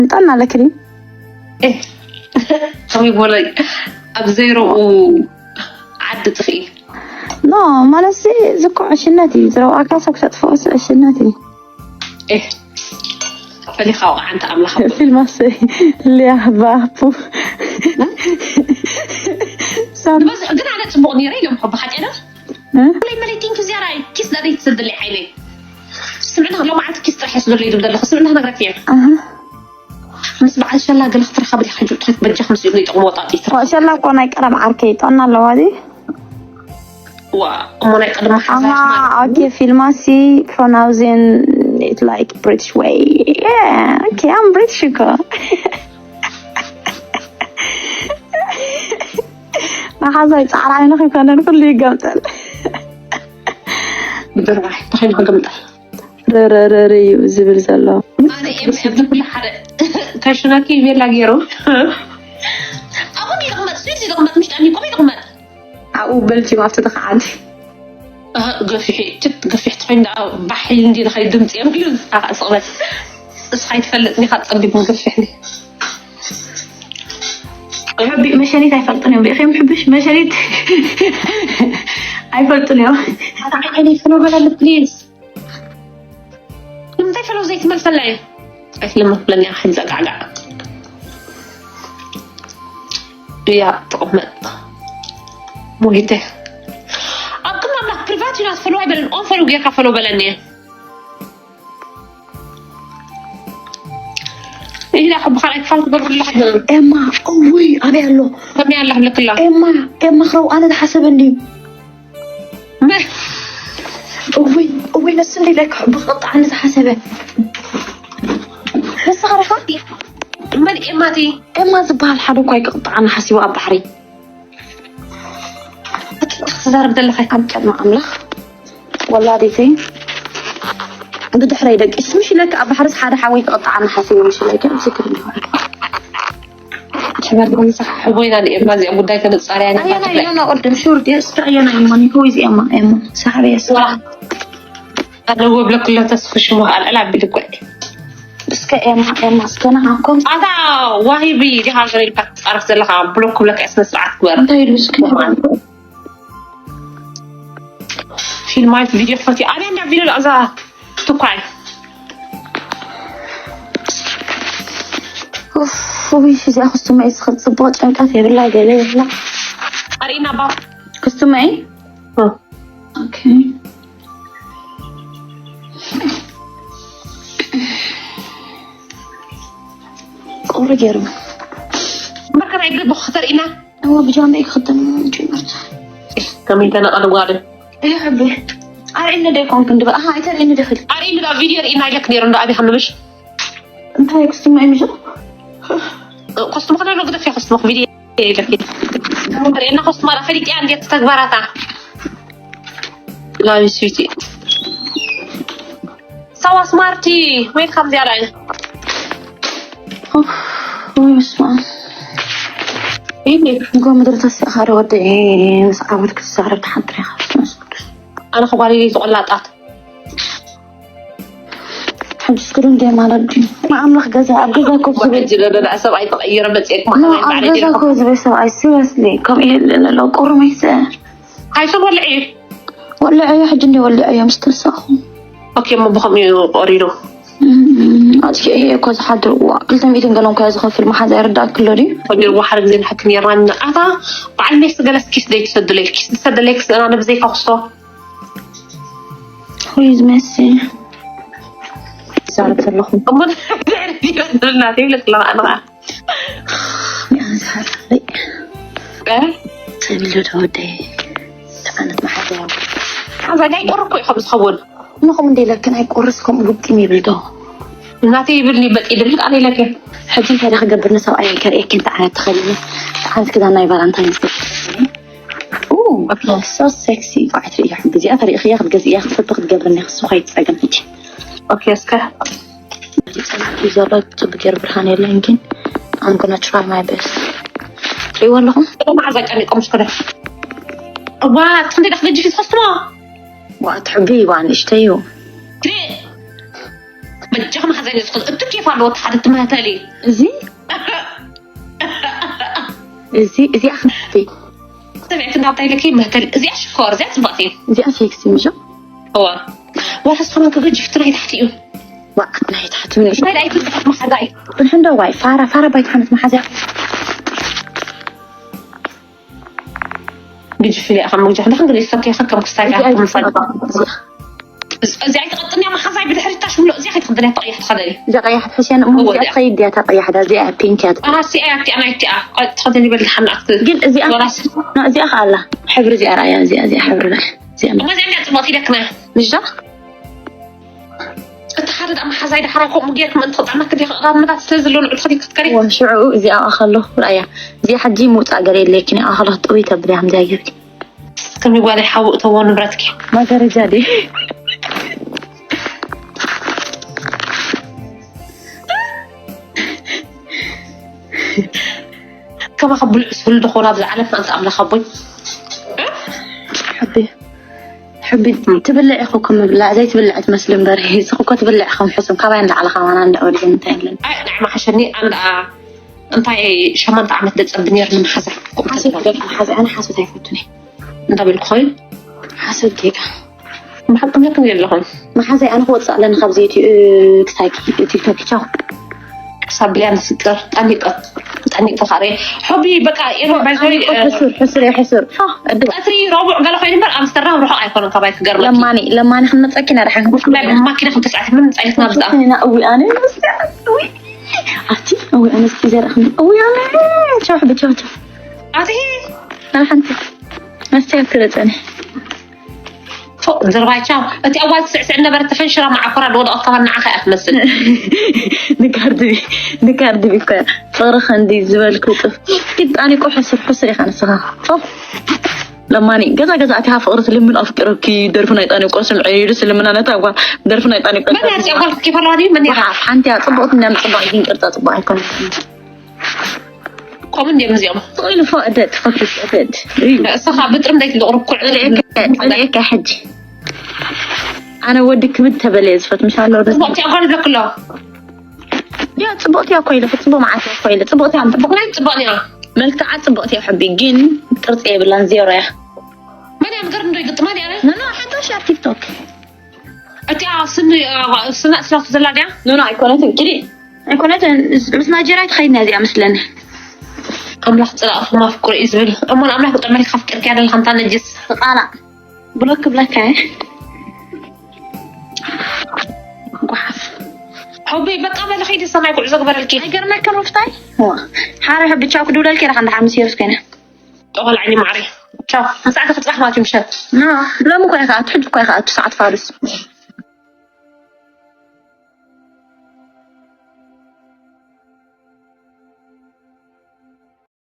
ምጣና ኣለክኒ ከመይ በሎ ኣብ ዘይረኡ ዓዲ ጥፍኢ ኖ ማለት እዚ እኮ ዕሽነት እዩ። ዝረብኣካ ሰብ ክተጥፍኦስ ዕሽነት እዩ። ፈሊኻ ወቃዓንቲ ኣምላኽ ፊልማስ ሊያ ባፑ ግን ኣነ ፅቡቅ ነይረ ኢሎም ከ ብሓቂ ዶ ለይ መለይ ቲንክ እዚኣ ራይ ኪስ ዳደይ ትስድለይ ዓይነይ ስምዕና ሎማዓንቲ ኪስ ጥራሕ ስደለይ ዝብል ዘለኹ ስምዕና ክነግረክ እየ ምስ በዓል ሸላ ገለ ክትረኸብ ዲኻ ሕጂ ትኸት በጃ ከምዚ ኢሉ ይጠቕሞ ወጣጢት ሸላ እኮ ናይ ቀረብ ዓርከይ ጥዕና ኣለዋ ዲ ዋ እሞ ናይ ቀደም ሓዛ ኦኬ ፊልማሲ pronouncing it like British way okay I'm British እኮ መሓዛይ ፃዕራ ዓይኑ ከይኮነን ኩሉ ይገምጠል ብርባሕ ተኸይኑ ክግምጠል ረረረረ እዩ ዝብል ዘሎ ኣነ እየ ብኩሉ ሓደ ከሽነኪ ቤላ ገይሩ ኣብኡ ይቕመጥ ስዊት ይቕመጥ ምሽ ጠሚቆም ይቕመጥ ኣብኡ በልጅም ኣብቲ ተኸዓል ገፊሕ ትት ገፊሕ ትኾይን ደኣ ባሕ ኢሉ እንዲ ንኸይ ድምፂ እዮም ኢሉ ኣቃ ስቕለት እሱ ከይትፈልጥ ዲኻ ፀቢብ ገፊሕ ሕቢ መሸኒት ኣይፈልጡን እዮም ርኢኹም ሕብሽ መሸኒት ኣይፈልጡን እዮም ዓይነይ ፈሎ በለኒ ፕሊዝ ንምንታይ ፈሎ ዘይትመልሰላ እዩ ኣይትልመፍለኒ ሕዚ ዘጋዕጋዕ እያ ትቕመጥ ሙጊተ ኣብ ቅድሚ ኣምላኽ ፕሪቫት እዩ ናት ፈሎ ኣይበለን ኦን ፈሎ ጌርካ ፈሎ በለኒ እየ ኢላ ካብ ብኻልኣይ ክፋል ክገብርላ ኤማ እውይ ኣበይ ኣሎ ከመይ ኣላ ክብለክላ ኤማ ኤማ ክረው ኣነ ዝሓሰበ እንድዩ መ- እውይ እውይ ነሱ እንደ ኢለ ብቅጣዕ ንዝሓሰበ ንስኻ ርኻ መን ኤማቲ ኤማ ዝበሃል ሓደ እኳ ይቅጣዕ ንሓሲቡ ኣብ ባሕሪ ትዛረብ ዘለኻ ኣብ ቅድሚ ኣምላኽ ወላዲተይ ብድሕረይ ደቂሱ ምሽ ኢለካ ኣብ ባሕርስ ሓደ ሓወይ ክቕጣዓኒ ሓሲቡ ምሽ ኢለካ ምስክር እንዲሆን ሕቦይና ንኤማ እዚኣ ጉዳይ ተነፃርያ ኣየና ኢለና ቅድም ሹር ድየ እስከ ኣየና ይሞኒ ከወይ እዚኤማ ኤማ ሰሓበየ ስራሕ ኣነ ወብለክሎ ተስፉ ሽሙ ኣልዕል ኣቢል እኮ እስከ ኤማ ኤማ እስከ ንዓኩም ኣታ ዋሂቢ ዲኻ ገለ ኢልካ ትፃረፍ ዘለኻ ብሎክ ክብለካ እየ ስነ ስርዓት ግበር እንታይ ኢሉ እስከ ፊልማይት ቪድዮ ፈትዩ ኣበይ እንዳ ቪድዮ እዛ ትኳይ ውይ እዚኣ ክስቱማ እዩ ዝኽእል ፅቡቅ ጨንቀት የብላ ገለ የብላ ኣርእና ባ ክስቱማ እዩ ቁሪ ገይሩ መከራ ይግብ ክተርእና እዎ ብጃምበይ ክኽደን ጀመርት ከመይ ተነቐለ ጓል ይሕብር ኣርእኒ ዶ ይኮንክ እንድበል ኣሃ ኣይተርእኒ ዶ ክል ኣርእኒ ዶ ቪድዮ ርኢና ኢለክ ነይሩ እንዶ ኣብይ ከምምሽ እንታይ ክስቱማ እዩ ምሽ ኮስትሞ ከለሎ ግደፍ እያ ኮስትሞ ቪድዮ ኢለክ ርኢና ኮስትማ ፈሊጥያ እንዴት ተግባራታ ላቪ ስዊቲ ሳዋ ስማርቲ ዌልካም ዚያላይ ወይ ምስማ ይኔ ጎ ምድሪ ተስፋ ሓደ ወደ ምስ ዓወት ክትዛረብ ተሓድር ኢኻ መንፈስ ቅዱስ ኣነ ኸጓል ኢለ ዝቆላጣት ሕጂ ስክሩ እንደ ማለት ድዩ ንኣምላኽ ገዛ ኣብ ገዛ ኮፍ ዝብል ሕጂ ደደዳ ሰብ ኣይተቐየረ መፅኤት ኣብ ገዛ ኮፍ ዝብል ሰብኣይ ሲሪየስሊ ከምኡ ይህልን ኣሎ ቁሩመይሰ ኣይሰብ ወልዒ እዩ ወልዐዮ ሕጂ እንደ ወልዐዮ ምስ ተሳኹ ኦኬ እሞ ብኸምኡ እዩ ቆሪዱ ኣጥፊኤ እኮ ዝሓድር እዋ ክልተ ሚእትን ገለ እንኳ ዝኸፍል መሓዛ ይርዳእክ ኣሎ ድዩ ፈሚር ዋሓር ግዜ ንሕክም የራን ኣታ በዓል ሜስ ገለስ ኪስ ደይ ትሰድለይ ኪስ ትሰደለይ ክስእና ንብዘይካ ክስቶ ዊዝ ሜሲ ይዛረብ ዘለኹ እሞ ድሕሪ ዲዮ ዝብልና ዘይብለክ ኣለኻ ኣንኻ ሚኣዝሓለይ ሰቢሉ ተወደይ ተዓነት መሓዛ ሓዛ ናይ ቆርኮ እዩ ከም ዝኸውን ንኹም እንደ ኢለክን ኣይቆርስ ከምኡ ግጥም ይብል ዶ እናተይ ይብልኒ በጥ ይድብል ኣነ ኢለክ ሕጂ እንታይ ዳ ክገብር ንሰብኣይ ከርእየኪ እንታይ ዓይነት ተኸዲነ እንታይ ዓይነት ክዳን ናይ ቫላንታይንስ ሶ ሴክሲ ቋዕት ርእያ ሕጂ እዚኣ ተሪእኽያ ክትገዝእያ ክትሰቲ ክትገብርኒ ክሱ ከይትፀገም ሕጂ ኦኬ እስከ ዘሎ ፅቡቅ ገይሩ ብርሃን የለን ግን I'm gonna try my best ትሪእዎ ኣለኹም መዓዛ ቀኒቆም ስከደ እዋ ትክንደይ ዳክበጅ ፊት ከስትሞ ዋ ትሕቢ ዋ ንእሽተዩ በጃኻ መሓዛይ ነዚ እቱ ኬፍ ኣለዎ፣ እቲ ሓደ እቲ መህተሊ። እዚ እዚ እዚኣ ክንሓተይ ሰብዒ ክንዳብታ ኢለኪ መህተሊ። እዚኣ ሽኮር፣ እዚኣ ፅብቕቲ። እዚኣ ሴክሲ ምሽ እዋ ዋላ ዝኾነ ክገጅፍቲ ናይ ታሕቲ እዩ። ዋዓት ናይ ታሕቲ ምን ናይ ላይት መሓዛይ ብንሕንዶ ዋይ ፋራ ፋራ ባይት ሓነት መሓዝያ ግጅፍ ኢለ ከም ምግጃ ንክን ግዜ ሰኪ ከም ክስታይ እዚኣ ከም ይፈለጣ። እዚ ኣይትቐጥንያ መሓዛይ ብድሕሪታ ሽምሎ እዚኣ ከይትኽደንያ ተቐይሕ ትኸደኒ። እዚኣ ቀያሕ ትሕሸን እሞ እዚኣ ትኸይድ ድያ እታ ቀያሕ ዳ እዚኣ ፒንክ እያ ትኸይድ። ኣሃ እዚኣ እያ እቲኣ ናይ እቲኣ ትኸደኒ በል ድሓና ኣክት ግን እዚኣ ወላስ እዚኣ ከኣላ ሕብሪ እዚኣ ረኣያ እዚኣ እዚኣ ሕብሪ ረኣያ እዚኣ እሞ እዚኣ እንዲያ ጽቡቕ ኢለክና ምሽ ዶ? እቲ ሓደ ደኣ መሓዛይ ደሓራ ከምኡ ጌርክ ምእንቲ ክጥዕመክ ዲኻ? እቓ ምታት ስለ ዘለዎ ንዕኡ ትኸዲ ክትከሪ። እወ፣ ሽዑኡ እዚኣ ከሎ ርኣያ። እዚኣ ሕጂ ምውጻእ ገለ የድልየኪን እዩ። ኣኸለ ክትጥውይ ተብልያ ከምዚኣ ጌርኪ። ከመይ ጓለይ ሓዊ እተዎ ንብረትኪ። ማጋረጃ ድዩ? ከማኻ ብሉዕ ስሁል ዝኾኑ ኣብዚ ዓለም ኣንተ ኣምላኽ ኣቦይ። ሕቢ ሕቢ ትብልዕ ኢኹ እኮ ምብላዕ ዘይትብልዕ ትመስሊ እምበር ሂዝኺ እኮ ትብልዕ ኢኹም ሕሱም ካባይ ንላዕሊ ከማና እንዳ ወዲ እንታይ የለን ኣይ ንዓይ መሓሸኒ ኣንዳ እንታይ ሸሞንተ ዓመት ደጸብ ነርኒ መሓዛ ሓሰብ ገለ መሓዛ ኣነ ሓሶት ኣይፈቱን እየ እንታይ በልኩ ኮይኑ ሓሰብ ጌጋ ብሓቂ ነክን ዘለኹም መሓዛይ ኣነ ክወፅእ ኣለኒ ካብዚ ክሳይ ቲክቶክ ቻው ክሳብ ብልያ ንፍቅር ጠኒቀ ጠኒቀ ካሬ ሑቢ በቃ ኢሮ ባይዞሪ ሕሱር ሕሱር እየ ሕሱር ቀትሪ ረቡዕ ገለ ኮይኑ እምበር ኣምስተርዳም ርሑቕ ኣይኮነን ካባይ ክገርመኪ ለማኒ ለማኒ ክንመፀኪ ኢና ደሓን ብፍላይ ማኪና ክንተፃዕቲ ምን ፀይት ናብዝኣ እዊ ኣነ ኣቲ እዊ ኣነ እስኪ ዘርእ እዊ ኣነ ቻው ሕቢ ቻው ቻው ኣቲ ኣነ ሓንቲ መስተያ ክረፀኒ ፎእ ዘርባይ ቻው እቲ ኣዋል ትስዕስዕ ነበረት ተፈንሽራ መዓኮራ ዝወደቐት ካባን ንዓኻ እያ ትመስል ንካርድቢ ንካርድቢ እኮ እያ ፍቕሪ ከንዲ ዝበልኩ ጥፍ ጣኒቆ ሕሱር ሕሱር ኢኻ ንስኻ ፎእ ለማኒ ገዛ ገዛ ኣቲኻ ፍቕሪ ትልምን ኣፍቅረኪ ደርፊ ናይ ጣኒቆ ስምዒ ኢሉ ስልምና ነታ ጓል ደርፊ ናይ ጣኒቆ መን እያ እዚኣ ጓል ኬፍ ኣለዋ ድዩ መን እያ ሓንቲ እያ ጽቡቕቲ እንዳ ምጽባቕ ግን ቅርጻ ጽቡቕ ኣይኮነትን ከምኡ እንዲዮም እዚኦም ስቕ ኢሉ ፎ እደድ ፈክስ እደድ እስኻ ብጥርም ዘይትልቕ ርኩዕ ጽልኤካ ሕጂ ኣነ ወዲ ክብድ ተበለ ዝፈት ምሽ ኣሎ ጽቡቕቲ እያ ጓል ብለክሎ ያ ጽቡቕቲ እያ ኮይለ ጽቡቕ መዓት እያ ኮይለ ጽቡቕቲ እያ ጽቡቕ ናይ ጽቡቕ እያ መልክዓ ጽቡቕቲ እያ ሕቢ ግን ቅርጺ የብላን ዜሮ እያ መን እያ ንገር እንዶ ይግጥማ ድያ ኖ ኖ ሓንታ ሻር ቲክቶክ እቲኣ ስኒ ስና ስላቱ ዘላ ድያ ኖ ኖ ኣይኮነትን ኪዲ ኣይኮነትን ምስ ናይጀርያ ትኸይድና እዚኣ መስለኒ ኣምላኽ ፅላእኹም ኣፍቅሮ እዩ ዝብል እሞ ንኣምላኽ ክጠመልካ ኣፍቂርካ ያደልካ እንታ ነጅስ ቃላ ብሎክ ክብለካ እየ ጓሓፍ ሕቡይ በቃ በሊ ኸይዲ ሰማይ ጉዕዞ ግበረልኪ ኣይገርመክን ሩፍታይ ሓረ ሕቢ ቻው ክድውለልኪ ኢለ ከንዳ ሓሙስ የሩስ ኮይነ ጠቆልዓኒ ማዕሪ ቻው ንሳዕቲ ክፅባሕ ማለት እዩ ምሸት ሎሚ እኮ ይከኣት ሕጂ እኮ ይከኣት ሰዓት ፋርስ